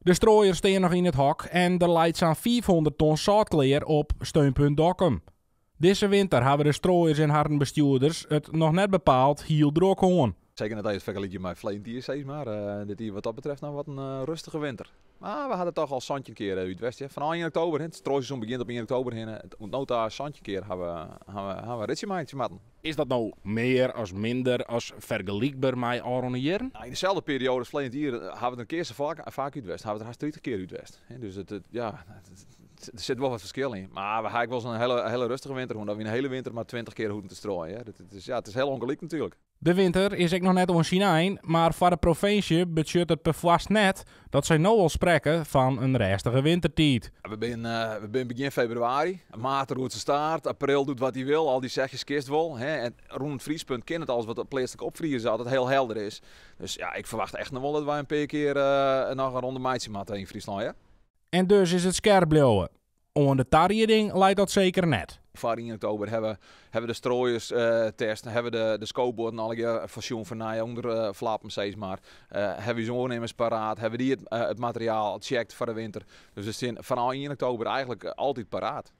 De strooiers stean noch yn it hok en der leit sa'n 500 ton sâlt klear op steunpunt Dokkum. Dizze winter hawwe de strooiers en harren bestjoerders it noch net bepaald hiel drok hân. Seker net as je it fergelykje mei ferleden jier, sis mar. Dit jier wat dat betreft noch wat in rêstige winter. Mar we hawwe der toch al 17 kear út west. Fan 1 oktober, it strooiseizoen begjint op 1 oktober hinne. Oant no ta 17 kear hawwe we in ritsje meitsje moatten. Is dat no mear as minder as fergelykber mei ôfrûne jierren? Yn deselde perioade as ferleden jier hawwe we der in kear sa faak út west. Hawwe we der hast 30 kear út west. Dus ja, der sit wol wat ferskil yn. Mar we ha ek wolris in hiele rêstige winter hân, dat we yn de hiele winter mar 20 kear hoegden te strooien. Ja, it is hiel ûngelyk natuerlik. De winter is ek noch net oan syn ein, mar foar de provinsje betsjut it perfoarst net dat sy no al sprekke fan in rêstige wintertiid. We binne begjin febrewaris. Maart roert syn staart, april docht wat hy wil, al dy sechjes kinst wol. Hè. En rûn it friespunt kin it alles wat pleatslik opfrieze as it hiel helder is. Dus ja, ik ferwacht echt noch wol dat wy in pear kear noch in ronde meitsje moatte yn Fryslân. Ja. En dus is it skerp bliuwe. Oan de tarieding leit dat seker net. Foar 1 oktober hawwe we de strooiers test, hawwe we de skobuorden allegear foarsjoen fan nije ûnderflappen, sis mar. Hawwe we ús oannimmers paraat, hawwe dy it materiaal checkt foar de winter. Dus we stean fanôf 1 oktober eigentlik altyd paraat.